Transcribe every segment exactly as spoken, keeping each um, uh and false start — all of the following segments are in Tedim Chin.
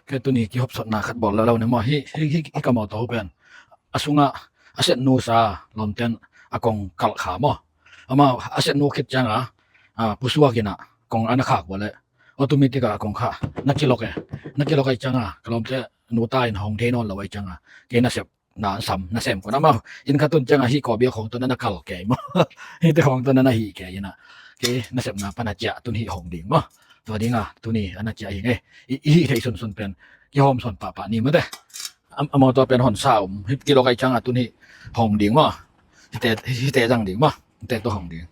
Kei tuni kihopsotna khat bawl lalo ne maw. Hih, hih, hih, hih ka mawtaw pen a sungah a setnu sa lawmten a kong kalh kha maw. Amau a setnu khit cianga, a, pusuak inah kong a na khak ua leh automatic ah a kong kha na kilok e. Na kilok ahi cianga ka lawmte nu ta in hong thei nawn lo ahi cianga kei nasep na sam, na sem kun amau. Inn khat tun cianga hih kawbia khawng tun a na kal kei maw. Hihte khawng tun a na hih kei inah kei nasepna pan a ciah tun hih hong ding maw. Tua dinga tuni a na ciah hi ngei. I, i hih theih sunsun pen kihawm sawn pahpah ni mate. A, a mawtaw pen hon sa um. Hih kilok ahi cianga tun hih hong ding maw. Hihte, hihte zang ding maw. Hihte tua hong ding.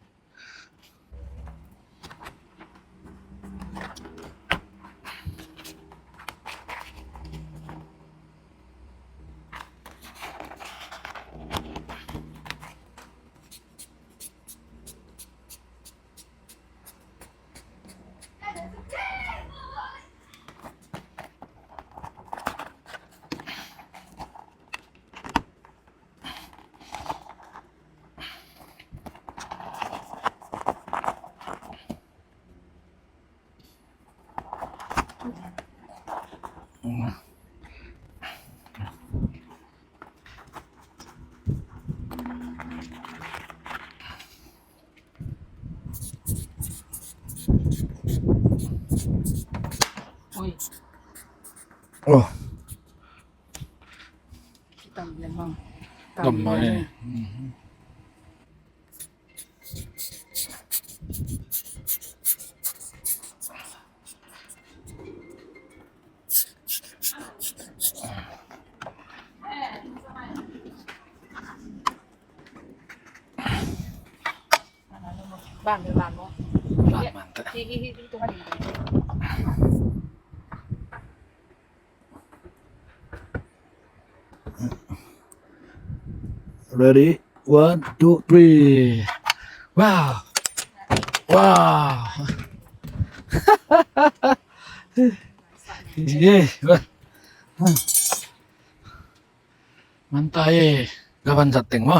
Ui. Oh. Tam lemang. Tam mai. Mhm. Ban, ban, ban. Ban, ban, ta. Hi, hi, hi, hi, tu kan. Ready? One, two, three. Wow. Wow. Yeah. Manta e, ka van zat teng maw.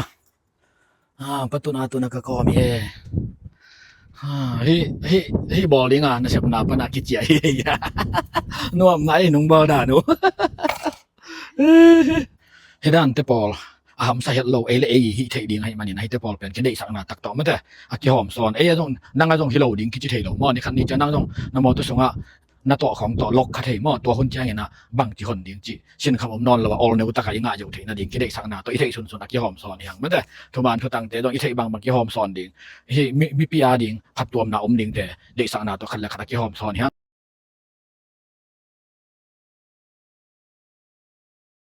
Ha, patun a tun a ka kawm hi e. Ha, hi, hi, hi bawl ding a, nasepna pan a kiciah hi. Nuam ngai nung bawl dan uh. Hi dan te pawl a hamsa het lo, ei le ei hih theih ding ahih manin, hih te pawl pen kideihsakna tak tawh mate a kihawm sawn. Ei a zong, nang a zong hi lo ding kici thei lo maw. Ni khat ni ciang nang zong na mawtaw sungah na tawh khawng tawh lok kha thei maw. Tua hun ciangin ah bangci hon ding cih sinkham om nawn lo a, awlneu takah i ngah zo theih nading kideihsakna tawh i theih sunsun a kihawm sawn hi hang mate. Thuman thutangte zong i theih bangbang kihawm sawn ding. Hih mi, mipi a ding phattuamna om dingte deihsakna tawh khat le khat a kihawm sawn hi hang.